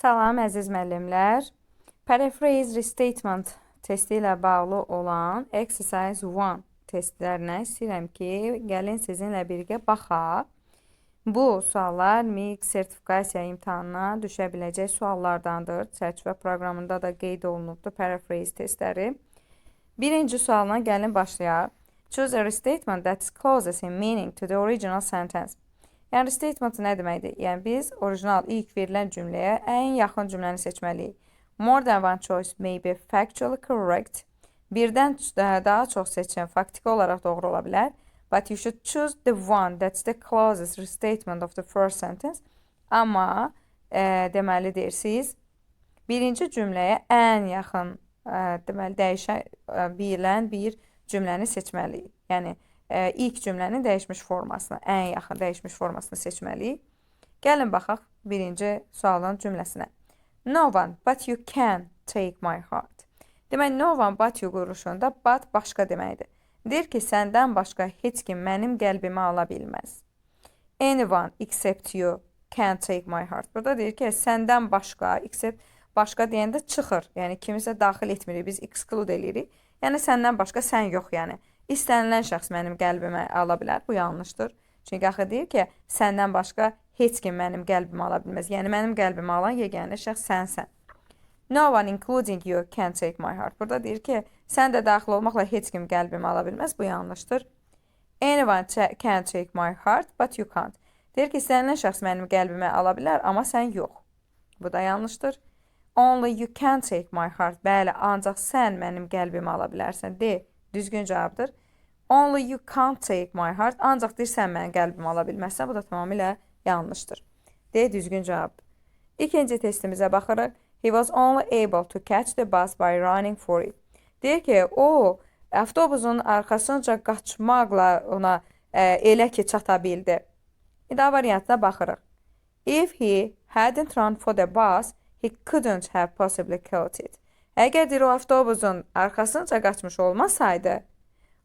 Salam əziz müəllimlər. Paraphrase restatement testi ilə bağlı olan Exercise 1 testlərinə istəyirəm ki, gəlin sizinlə birgə baxaq. Bu suallar MİQ sertifikasiya imtahanına düşə biləcək suallardandır. Çərçivə proqramında da qeyd olunubdur paraphrase testləri. Birinci sualına gəlin başlayaq. Choose a restatement that is closest in meaning to the original sentence. Yəni restatement nə deməkdir? Yəni biz orijinal ilk verilən cümləyə ən yaxın cümləni seçməliyik. More than one choice may be factually correct. Birdən daha çox seçim faktiki olaraq doğru ola bilər. But you should choose the one that's the closest restatement of the first sentence. Amma deməli deyirsiz, birinci cümləyə ən yaxın deməli dəyişə bilən bir cümləni seçməliyik. Yəni ilk cümlənin dəyişmiş formasını, ən yaxın dəyişmiş formasını seçməliyik. Gəlin baxaq birinci sualın cümləsinə. No one but you can take my heart. Demək, no one but you quruluşunda but başqa deməkdir. Deyir ki, səndən başqa heç kim mənim qəlbimi ala bilməz. Anyone except you can take my heart. Burada deyir ki, səndən başqa, except başqa deyəndə çıxır. Yəni kimisə daxil etmirik, biz exclude eləyirik. Yəni səndən başqa sən yox, yəni. İstənilən şəxs mənim qəlbimi ala bilər. Bu yanlışdır. Çünki axı deyir ki, səndən başqa heç kim mənim qəlbimi ala bilməz. Yəni mənim qəlbimi alan yeganə şəxs sənsən. No one including you can take my heart. Burada deyir ki, sən də daxil olmaqla heç kim qəlbimi ala bilməz. Bu yanlışdır. Anyone can take my heart, but you can't. Deyir ki, istənilən şəxs mənim qəlbimi ala bilər, amma sən yox. Bu da yanlışdır. Only you can take my heart. Bəli, ancaq sən mənim qəlbimi ala bilərsən. D. Düzgün cavabdır. Only you can't take my heart. Ancaq deyir, sən mənim qəlbimi ala bilməzsən. Bu da tamamilə yanlışdır. D düzgün cavabdır. İkinci testimizə baxırıq. He was only able to catch the bus by running for it. Deyir ki, o avtobusun arxasınca qaçmaqla ona elə ki çata bildi. İndi A variantına baxırıq. If he hadn't run for the bus, he couldn't have possibly caught it. Əgər deyir, o avtobusun arxasınca qaçmış olmasaydı,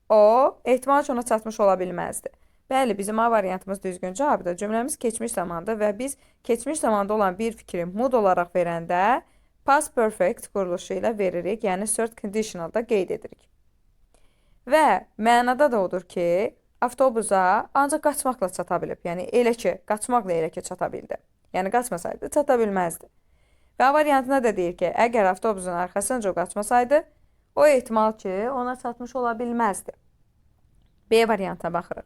o ehtimal ki ona çatmış ola bilməzdi. Bəli, bizim A variantımız düzgün cavabdır. Cümləmiz keçmiş zamanda və biz keçmiş zamanda olan bir fikri mood olaraq verəndə past perfect quruluşu ilə veririk, yəni third conditionalda qeyd edirik. Və mənada da odur ki, avtobusa ancaq qaçmaqla çata bilib. Yəni elə ki, qaçmaqla elə ki çata bildi. Yəni qaçmasaydı çata bilməzdi. Və A variantında da deyir ki, əgər avtobusun arxasınca o qaçmasaydı, o ehtimal ki, ona çatmış ola bilməzdi. B variantına baxırıq.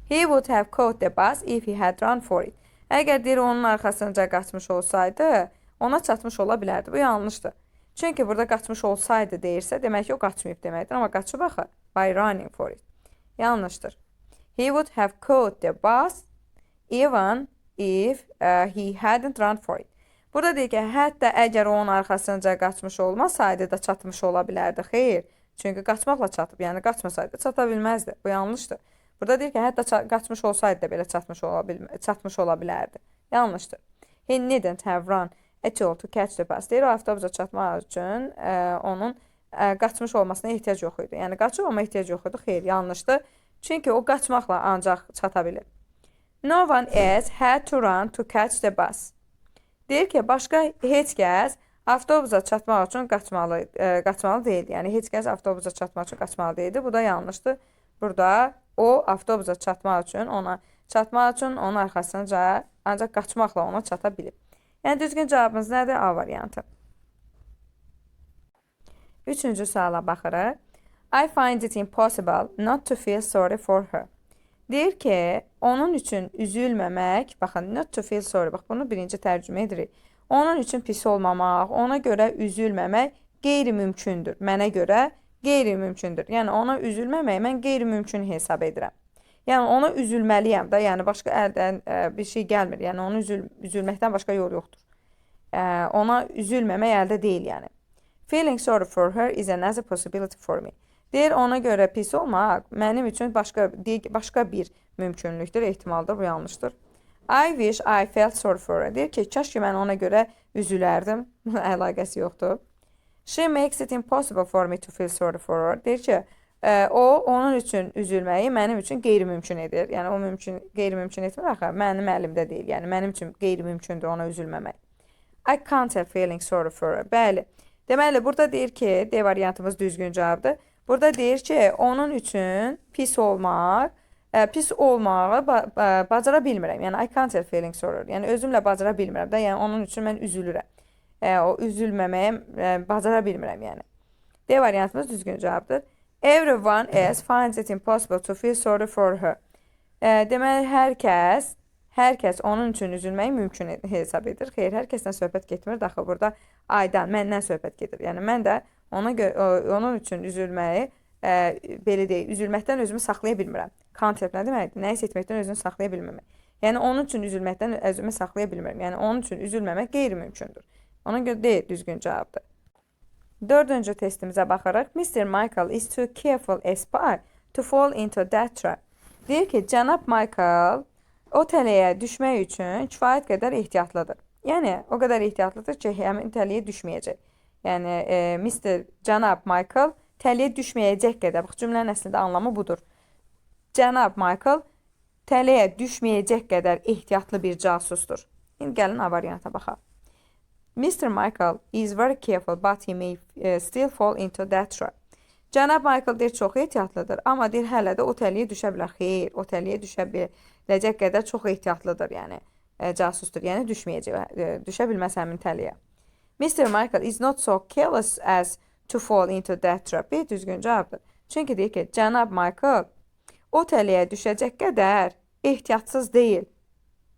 He would have caught the bus if he had run for it. Əgər deyir, onun arxasınca qaçmış olsaydı, ona çatmış ola bilərdi. Bu yanlışdır. Çünki burada qaçmış olsaydı deyirsə, demək ki, o qaçmayıb deməkdir. Amma qaçıb axı. By running for it. Yanlışdır. He would have caught the bus even if he hadn't run for it. Burada deyir ki, hətta əgər onun arxasınca qaçmış olmasaydı da çatmış ola bilərdi. Xeyr. Çünki qaçmaqla çatıb. Yəni qaçmasaydı çata bilməzdi. Bu yanlışdır. Burada deyir ki, hətta qaçmış olsaydı da belə çatmış ola bilərdi. Yanlışdır. He needn't have run at all to catch the bus. Deyir, o avtobusa çatmaq üçün onun qaçmış olmasına ehtiyac yox idi. Yəni qaçıb, amma ehtiyac yox idi. Xeyr, yanlışdır. Çünki o qaçmaqla ancaq çata bilir. No one else had to run to catch the bus. Deyir ki, başqa heç kəs avtobusa çatmaq üçün qaçmalı deyildi. Yəni heç kəs avtobusa çatmaq üçün qaçmalı deyildi. Bu da yanlışdır. Burada o avtobusa çatmaq üçün ona çatmaq üçün onun arxasınca ancaq qaçmaqla ona çata bilib. Yəni düzgün cavabımız nədir? A variantı. Üçüncü suala baxırıq. I find it impossible not to feel sorry for her. Deyir ki, onun üçün üzülməmək, baxın, not to feel sorry, bax, bunu birinci tərcümə edirik. Onun üçün pis olmamaq, ona görə üzülməmək qeyri-mümkündür. Mənə görə qeyri-mümkündür. Yəni, ona üzülməmək mən qeyri-mümkün hesab edirəm. Yəni, ona üzülməliyəm də, yəni başqa əldən bir şey gəlmir. Yəni, onu üzülməkdən başqa yol yoxdur. Ona üzülməmək əldə deyil, yəni. Feeling sorry for her is another possibility for me. Deyir, ona görə pis olmaq mənim üçün başqa bir mümkünlükdür, ehtimaldır, bu yanlışdır. I wish I felt sorry for her. Deyir ki, kaş ki mən ona görə üzülərdim. Əlaqəsi yoxdur. She makes it impossible for me to feel sorry for her. Deyir ki, o onun üçün üzülməyi mənim üçün qeyri-mümkün edir. Yəni o qeyri-mümkün etmir axı, mənim əlimdə deyil. Yəni mənim üçün qeyri-mümkündür ona üzülməmək. I can't help feeling sorry for her. Bəli. Deməli, burada deyir ki, D variantımız düzgün cavabdır. Burada deyir ki, onun üçün pis olmaq, pis olmağı bacara bilmirəm. Yəni I can't help feeling sorry. Yəni özümlə bacara bilmirəm də. Yəni onun üçün mən üzülürəm. O üzülməməyə bacara bilmirəm yəni. D variantımız düzgün cavabdır. Everyone else finds it impossible to feel sorry for her. Deməli hər kəs onun üçün üzülməyi mümkün hesab edir. Xeyr, hər kəsdən söhbət getmir. Axı burada I-dan, məndən söhbət gedir. Yəni mən də ona görə onun üçün üzülməyi belə deyək, üzülməkdən özümü saxlaya bilmirəm. Can't help nə deməkdir? Nəyisə etməkdən özünü saxlaya bilməmək. Yəni onun üçün üzülməkdən özümü saxlaya bilmirəm. Yəni onun üçün üzülməmək qeyri-mümkündür. Ona görə D düzgün cavabdır. Dördüncü testimizə baxırıq. Mr. Michael is too careful a spy to fall into that trap. Deyir ki, cənab Michael o tələyə düşmək üçün kifayət qədər ehtiyatlıdır. Yəni o qədər ehtiyatlıdır ki, həmin tələyə düşməyəcək. Yəni Mr. cənab Michael tələyə düşməyəcək qədər. Bax, cümlənin əslində anlamı budur. Cənab Michael tələyə düşməyəcək qədər ehtiyatlı bir casusdur. İndi gəlin A variantına baxaq. Mr. Michael is very careful, but he may still fall into that trap. Cənab Michael deyir çox ehtiyatlıdır, amma deyir hələ də o tələyə düşə bilər. Xeyr, o tələyə düşə biləcək qədər çox ehtiyatlıdır, yəni casusdur. Yəni düşməyəcək, düşə bilməz həmin tələyə. Mr. Michael is not so careless as to fall into that trap. Bir düzgün cavabdır. Çünki deyir ki, cənab Michael o tələyə düşəcək qədər ehtiyatsız deyil.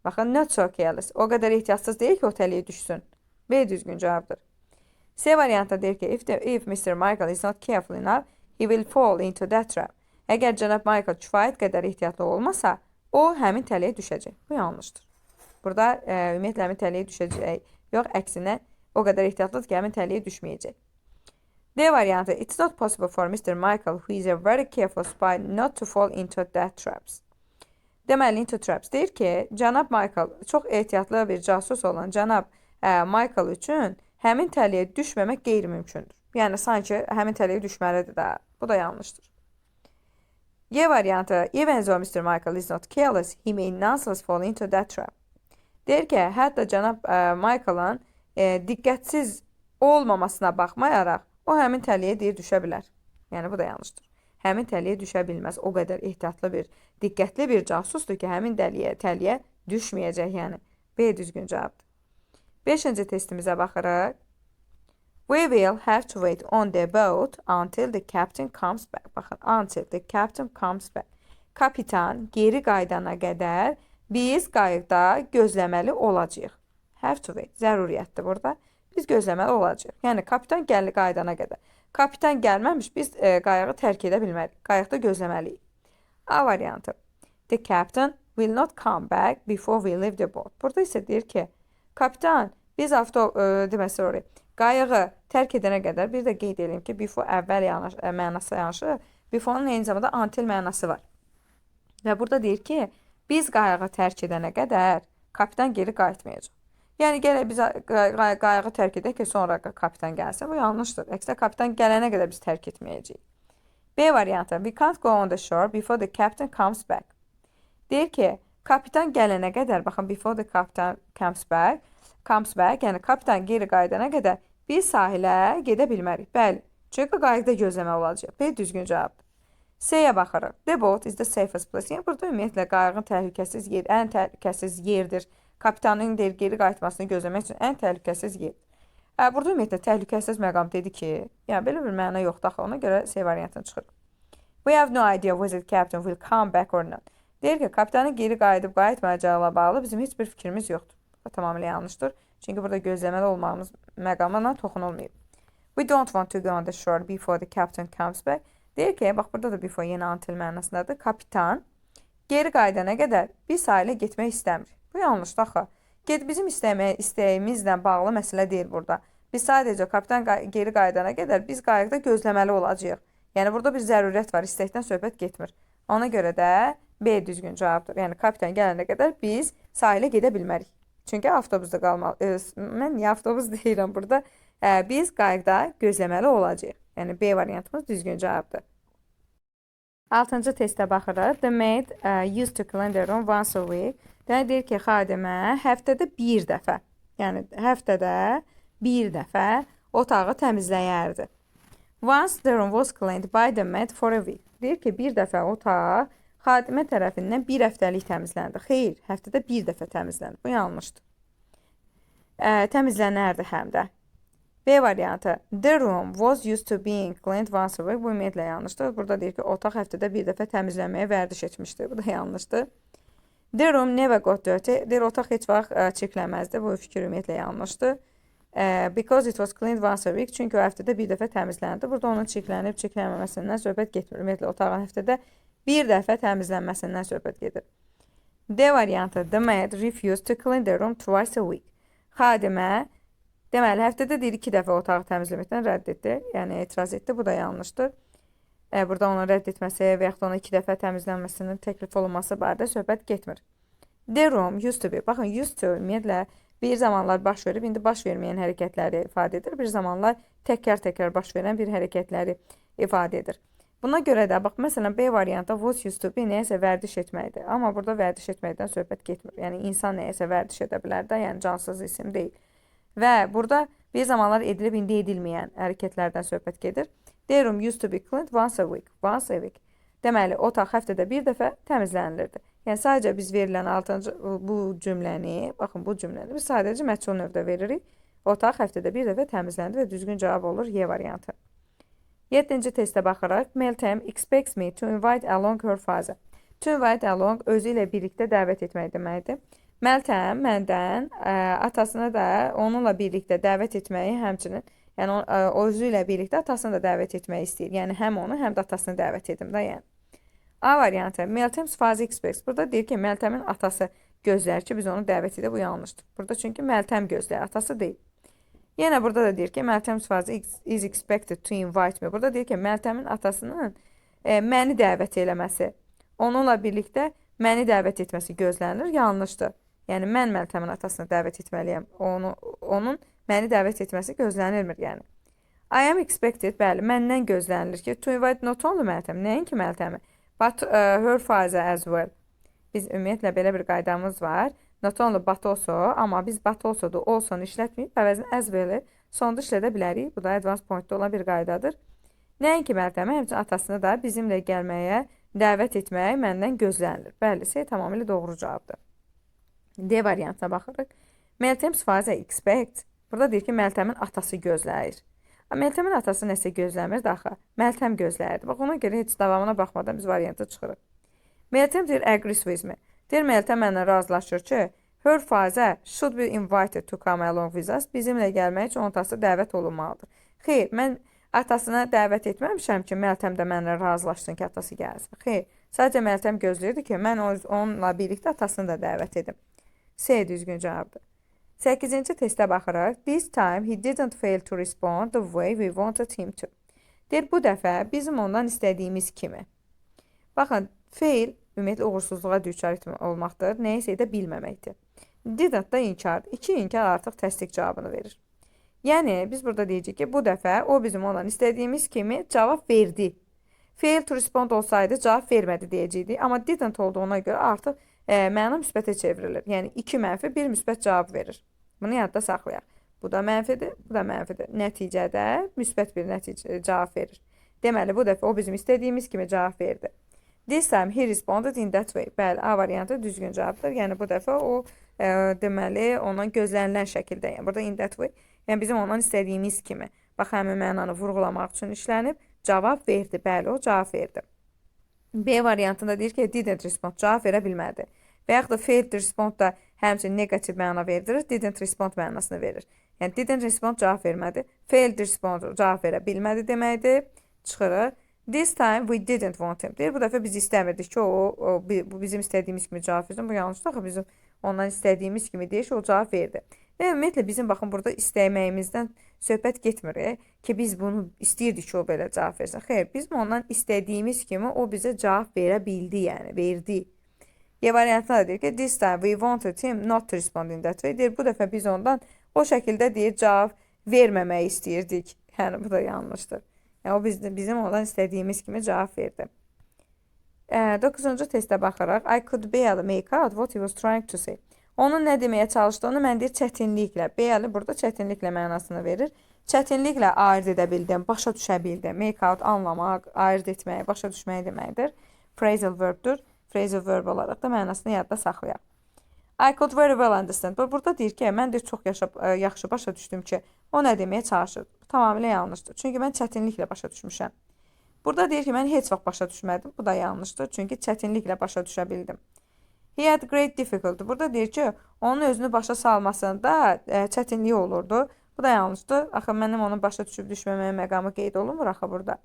Baxın, not so careless. O qədər ehtiyatsız deyil ki, o tələyə düşsün. B düzgün cavabdır. C variantda deyir ki, if Mr. Michael is not careful enough, he will fall into that trap. Əgər cənab Michael kifayət qədər ehtiyatlı olmasa, o həmin tələyə düşəcək. Bu yanlışdır. Burada ümumiyyətlə həmin tələyə düşəcək. Yox, əksinə o qədər ehtiyatlıdır ki, həmin tələyə düşməyəcək. D variantı: It's not possible for Mr. Michael, who is a very careful spy, not to fall into that traps. Deməli, into traps deyir ki, cənab Michael çox ehtiyatlı bir casus olan cənab Michael üçün həmin tələyə düşməmək qeyri-mümkündür. Yəni sanki həmin tələyə düşməlidir də. Bu da yanlışdır. G variantı: Even though Mr. Michael is not careless, he may nonetheless fall into that trap. Deyir ki, hətta cənab Michael'ın diqqətsiz olmamasına baxmayaraq, o həmin tələyə deyir düşə bilər. Yəni bu da yanlışdır. Həmin tələyə düşə bilməz. O qədər ehtiyatlı bir, diqqətli bir casusdur ki, həmin tələyə düşməyəcək yəni. B düzgün cavabdır. Beşinci testimizə baxırıq. We will have to wait on the boat until the captain comes back. Baxın, until the captain comes back. Kapitan geri qayıdana qədər biz qayıqda gözləməli olacağıq. Have to wait zəruriyyətdir burada. Biz gözləməli olacağıq. Yəni kapitan gəli qayıdana qədər. Kapitan gəlməmiş biz qayığı tərk edə bilmərik. Qayıqda gözləməliyik. A variantı. The captain will not come back before we leave the boat. Burada isə deyir ki, kapitan biz demək, sorry, qayığı tərk edənə qədər, bir də qeyd edeyim ki, before əvvəl mənası yanaşı, before'un eyni zamanda until mənası var. Və burada deyir ki, biz qayığı tərk edənə qədər kapitan geri qayıtmayacaq. Yəni gərək biz qayığı tərk edək ki, sonra kapitan gəlsin. Bu yanlışdır. Əksinə kapitan gələnə qədər biz tərk etməyəcəyik. B variantı. We can't go on the shore before the captain comes back. Deyir ki, kapitan gələnə qədər, baxın, before the captain comes back, yəni kapitan geri qayıdana qədər biz sahilə gedə bilmərik. Bəli, çünki qayıqda gözləməli olacaq. B düzgün cavabdır. C-yə baxırıq. The boat is the safest place. Yəni burada ümumiyyətlə qayığın təhlükəsiz yer, ən təhlükəsiz yerdir. Kapitanın deyir geri qayıtmasını gözləmək üçün ən təhlükəsiz yerdir. Burada ümumiyyətlə təhlükəsiz məqam dedi ki, yəni belə bir məna yoxdur axı, ona görə C variantını çıxırıq. We have no idea whether the captain will come back or not. Deyir ki, kapitanın geri qayıdıb qayıtmayacağı ilə bağlı bizim heç bir fikrimiz yoxdur. Bu tamamilə yanlışdır. Çünki burada gözləməli olmağımız məqamına toxunulmayıb. We don't want to go on the shore before the captain comes back. Deyir ki, bax burada da before yenə until mənasındadır. Kapitan geri qayıdana qədər biz sahilə getmək istəmir. Bu yanlışdır axı. Get bizim istəyimizlə bağlı məsələ deyil burada. Biz sadəcə kapitan geri qayıdana qədər biz qayıqda gözləməli olacağıq. Yəni burada bir zərurət var, istəkdən söhbət getmir. Ona görə də B düzgün cavabdır. Yəni kapitan gələnə qədər biz sahilə gedə bilmərik. Çünki avtobusda qalmalı. Mən niyə avtobus deyirəm burada? Biz qayıqda gözləməli olacağıq. Yəni B variantımız düzgün cavabdır. Altıncı testə baxırıq. The maid used to clean the room once a week. Demək deyir ki, xadimə həftədə bir dəfə. Yəni həftədə bir dəfə otağı təmizləyərdi. Once the room was cleaned by the maid for a week. Deyir ki, bir dəfə otaq xadimə tərəfindən bir həftəlik təmizləndi. Xeyr, həftədə bir dəfə təmizləndi. Bu yanlışdır. Təmizlənərdi həm də. B variantı. The room was used to being cleaned once a week. Bu ümumiyyətlə yanlışdır. Burada deyir ki, otaq həftədə bir dəfə təmizlənməyə vərdiş etmişdi. Bu da yanlışdır. The room never got dirty. Deyir, otaq heç vaxt çirklənməzdi. Bu fikir ümumiyyətlə yanlışdır. Because it was cleaned once a week. Çünki o həftədə bir dəfə təmizləndi. Burada onun çirklənib çirklənməməsindən söhbət getmir. Ümumiyyətlə otağın həftədə bir dəfə təmizlənməsindən söhbət gedir. D variantı. The maid refused to clean the room twice a week. Xadimə deməli, həftədə deyir 2 dəfə otağı təmizləməkdən rədd etdi. Yəni etiraz etdi. Bu da yanlışdır. Burada onu rədd etməsi və yaxud da ona 2 dəfə təmizlənməsinin təklif olunması barədə söhbət getmir. The room used to be. Baxın, used to ümumiyyətlə bir zamanlar baş verib, indi baş verməyən hərəkətləri ifadə edir. Bir zamanlar təkrar-təkrar baş verən bir hərəkətləri ifadə edir. Buna görə də bax, məsələn, B variantda was used to be nəyəsə vərdiş etməkdir. Amma burada vərdiş etməkdən söhbət getmir. Yəni insan nəyəsə vərdiş edə bilər də, yəni cansız isim deyil. Və burada bir zamanlar edilib indi edilməyən hərəkətlərdən söhbət gedir. The room used to be cleaned once a week. Once a week. Deməli, otaq həftədə bir dəfə təmizlənilirdi. Yəni sadəcə biz verilən 6-cı bu cümləni, baxın bu cümləni biz sadəcə məchul növdə veririk. Otaq həftədə bir dəfə təmizləndi və düzgün cavab olur Y variantı. 7-ci testə baxırıq. Meltem expects me to invite along her father. To invite along özü ilə birlikdə dəvət etmək deməkdir. Meltem məndən atasını da onunla birlikdə dəvət etməyi həmçinin, yəni özü ilə birlikdə atasını da dəvət etməyi istəyir. Yəni həm onu, həm də atasını dəvət edim də, yəni. A variantı. Meltem's father expects. Burada deyir ki, Meltemin atası gözləyir ki, biz onu dəvət edək. Bu yanlışdır. Burada çünki Meltem gözləyir, atası deyil. Yenə burada da deyir ki, Meltem's father is expected to invite me. Burada deyir ki, Meltemin atasının məni dəvət eləməsi, onunla birlikdə məni dəvət etməsi gözlənilir. Yanlışdır. Yəni mən Meltemin atasını dəvət etməliyəm. Onun məni dəvət etməsi gözlənilmir, yəni. I am expected, bəli, məndən gözlənilir ki, to invite not only Meltem, nəinki Meltemi, but her father as well. Biz ümumiyyətlə belə bir qaydamız var. Not only but also, amma biz but also-dur, also-nu işlətməyib, əvəzinə as well-i sonda işlədə bilərik. Bu da advanced point-da olan bir qaydadır. Nəinki Meltemi, həmçinin atasını da bizimlə gəlməyə dəvət etmək məndən gözlənilir. Bəli, C tamamilə doğru cavabdır. D variantına baxırıq. Meltem's father expects. Burada deyir ki, Meltemin atası gözləyir. Meltemin atası nəsə gözləmirdi axı. Meltem gözləyirdi. Bax, ona görə heç davamına baxmadan biz varianta çıxırıq. Meltem deyir, agrees with me. Deyir, Meltem mənlə razılaşır ki, her father should be invited to come along with us. Bizimlə gəlmək üçün onun atası dəvət olunmalıdır. Xeyr, mən atasına dəvət etməmişəm ki, Meltem də mənlə razılaşsın ki, atası gəlsin. Xeyr, sadəcə Meltem gözləyirdi ki, mən onunla birlikdə atasını da dəvət edim. C düzgün cavabdır. 8-ci testə baxırıq. This time he didn't fail to respond the way we wanted him to. Deyir, bu dəfə bizim ondan istədiyimiz kimi. Baxın, fail ümumiyyətlə uğursuzluğa düçar olmaqdır, nəyisə edə bilməməkdir. Didn't da inkardır. İki inkar artıq təsdiq cavabını verir. Yəni, biz burada deyəcəyik ki, bu dəfə o bizim ondan istədiyimiz kimi cavab verdi. Fail to respond olsaydı cavab vermədi deyəcəkdik. Amma didn't olduğuna görə artıq məna müsbətə çevrilir. Yəni, 2 mənfi, 1 müsbət cavab verir. Bunu yadda saxlayaq. Bu da mənfidir, bu da mənfidir. Nəticədə müsbət bir nəticə cavab verir. Deməli, bu dəfə o bizim istədiyimiz kimi cavab verdi. This time he responded in that way. Bəli, A variantı düzgün cavabdır. Yəni, bu dəfə o, deməli, ondan gözlənilən şəkildə. Yəni, burada in that way, yəni bizim ondan istədiyimiz kimi. Bax, həmin mənanı vurğulamaq üçün işlənib. Cavab verdi. Bəli, o cavab verdi. B variantında deyir ki, didn't respond, cavab verə bilmədi. Və yaxud da failed to respond da həmçinin neqativ məna verdirir, didn't respond mənasını verir. Yəni, didn't respond cavab vermədi, failed to respond cavab verə bilmədi deməkdir. Çıxırıq. This time we didn't want him. Deyir, bu dəfə biz istəmirdik ki, o bu bizim istədiyimiz kimi cavab versin. Bu yanlışdır axı, bizim ondan istədiyimiz kimi deyir ki, o cavab verdi. Və ümumiyyətlə bizim baxın burada istəməyimizdən söhbət getmir ki, biz bunu istəyirdik ki, o belə cavab versin. Xeyr, bizim ondan istədiyimiz kimi o bizə cavab verə bildi, yəni verdi. Y variantında da deyir ki, this time we wanted him not to respond in that way. Deyir, bu dəfə biz ondan o şəkildə deyir, cavab verməməyi istəyirdik. Yəni, bu da yanlışdır. Yəni, o bizim ondan istədiyimiz kimi cavab verdi. 9-cu testə baxaraq, I could barely make out what he was trying to say. Onun nə deməyə çalışdığını mən deyir çətinliklə. B əli burada çətinliklə mənasını verir. Çətinliklə ayırd edə bildim, başa düşə bildim. Make out anlamaq, ayırd etmək, başa düşmək deməkdir. Phrasal verb'dur. Phrasal verb olaraq da mənasını yadda saxlayaq. I could very well understand. Burada deyir ki, mən də çox yaxşı başa düşdüm ki, o nə deməyə çalışır. Bu tamamilə yanlışdır. Çünki mən çətinliklə başa düşmüşəm. Burada deyir ki, mən heç vaxt başa düşmədim. Bu da yanlışdır. Çünki çətinliklə başa düşə bildim. He had great difficulty. Burada deyir ki, onun özünü başa salmasında çətinliyi olurdu. Bu da yanlışdır. Axı mənim onun başa düşüb düşməməyə məqamı qeyd olunmur axı burada.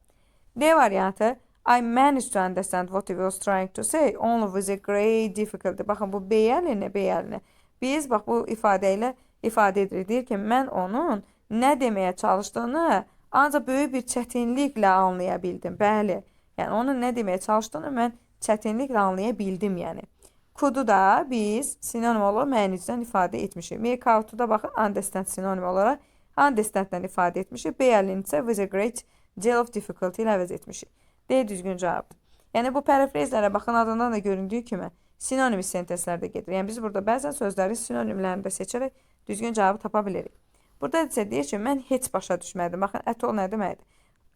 D variantı I managed to understand what he was trying to say only with a great difficulty. Baxın bu B əlini, B əlini. Biz bax bu ifadə ilə ifadə edirik. Deyir ki, mən onun nə deməyə çalışdığını ancaq böyük bir çətinliklə anlaya bildim. Bəli. Yəni onun nə deməyə çalışdığını mən çətinliklə anlaya bildim, yəni. Could'u da biz sinonim olaraq manage-dən ifadə etmişik. Make out-u da baxın understand sinonim olaraq understand-dən ifadə etmişik. B əlini isə with a great deal of difficulty ilə əvəz etmişik. D düzgün cavabdır. Yəni bu parafrazlərə baxın, adından da göründüyü kimi sinonim sentezlərdə gedir. Yəni biz burada bəzən sözlərin sinonimlərini də seçərək düzgün cavabı tapa bilirik. Burada isə deyir ki, mən heç başa düşmədim. Baxın, at all nə deməkdir?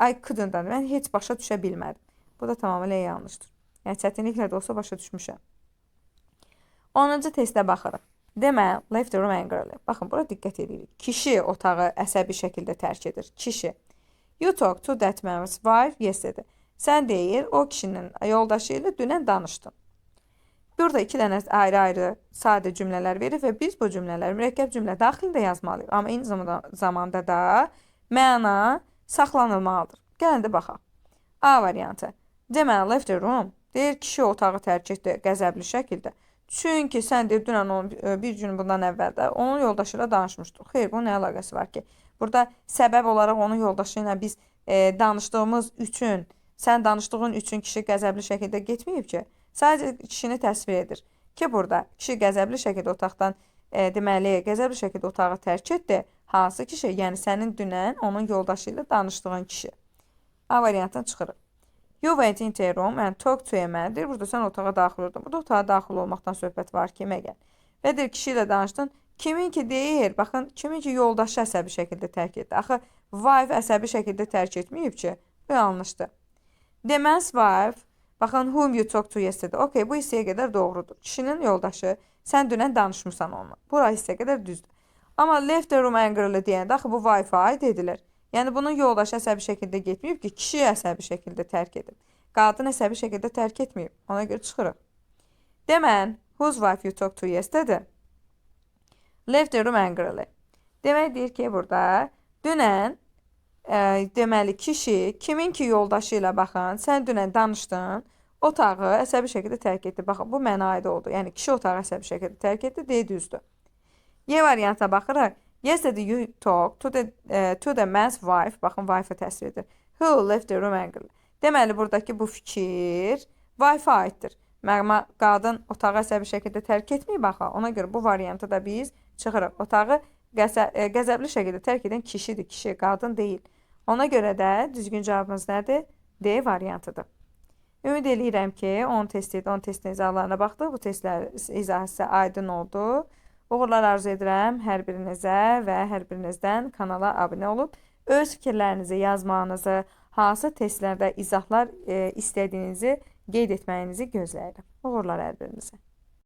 I couldn't. Mən heç başa düşə bilmədim. Bu da tamamilə yanlışdır. Yəni çətinliklə də olsa başa düşmüşəm. 10-cu testə baxırıq. The man left the room angrily. Baxın, bura diqqət edirik. Kişi otağı əsəbi şəkildə tərk edir. Kişi. You talked to that man's wife yesterday. Sən deyir, o kişinin yoldaşı ilə dünən danışdın. Burada iki dənə ayrı-ayrı sadə cümlələr verir və biz bu cümlələri mürəkkəb cümlə daxilində yazmalıyıq. Amma eyni zamanda da məna saxlanılmalıdır. Gəlin də baxaq. A variantı. The man left the room. Deyir, kişi otağı tərk etdi qəzəbli şəkildə. Çünki sən deyir, dünən onun, bir gün bundan əvvəl də onun yoldaşı ilə danışmışdın. Xeyr, bunun nə əlaqəsi var ki? Burada səbəb olaraq onun yoldaşı ilə biz danışdığımız üçün, sən danışdığın üçün kişi qəzəbli şəkildə getməyib ki. Sadəcə kişini təsvir edir ki, burada kişi qəzəbli şəkildə otaqdan, deməli, qəzəbli şəkildə otağı tərk etdi. Hansı kişi? Yəni sənin dünən onun yoldaşı ilə danışdığın kişi. A variantından çıxırıq. You went into a room and talked to a man. Deyir, burada sən otağa daxil oldun. Burada otağa daxil olmaqdan söhbət var ki, məgər. Və deyir, kişi ilə danışdın. Kimin ki deyir, baxın, kimin ki yoldaşı əsəbi şəkildə tərk etdi. Axı, wife əsəbi şəkildə tərk etməyib ki. Bu yanlışdır. The man's wife, baxın, whom you talked to yesterday. Okay, bu hissəyə qədər doğrudur. Kişinin yoldaşı, sən dünən danışmısan onunla. Bura hissəyə qədər düzdür. Amma left the room angrily deyəndə axı bu wife aid edilir. Yəni bunun yoldaşı əsəbi şəkildə getməyib ki, kişi əsəbi şəkildə tərk edib. Qadın əsəbi şəkildə tərk etməyib. Ona görə çıxırıq. The man whose wife you talked to yesterday left the room angrily. Demək deyir ki, burada dünən deməli kişi kimin ki yoldaşı ilə baxın, sən dünən danışdın, otağı əsəbi şəkildə tərk etdi. Baxın, bu mənə aid oldu. Yəni kişi otağı əsəbi şəkildə tərk etdi, D düzdür. Y variantına baxırıq. Yesterday you talked to the man's wife. Baxın, wife-ı təsvir edir. Who left the room angrily. Deməli, buradakı bu fikir wife-a aiddir. Məgər qadın otağı əsəbi şəkildə tərk etməyib axı. Ona görə bu variantı da biz çıxırıq. Otağı qəzəbli şəkildə tərk edən kişidir, kişi, qadın deyil. Ona görə də düzgün cavabımız nədir? D variantıdır. Ümid eləyirəm ki, 10 testi, 10 testin izahlarına baxdıq. Bu testlər izahı sizə aydın oldu. Uğurlar arzu edirəm hər birinizə və hər birinizdən kanala abunə olub öz fikirlərinizi yazmağınızı, hansı testlərdə izahlar istədiyinizi qeyd etməyinizi gözləyirəm. Uğurlar hər birinizə.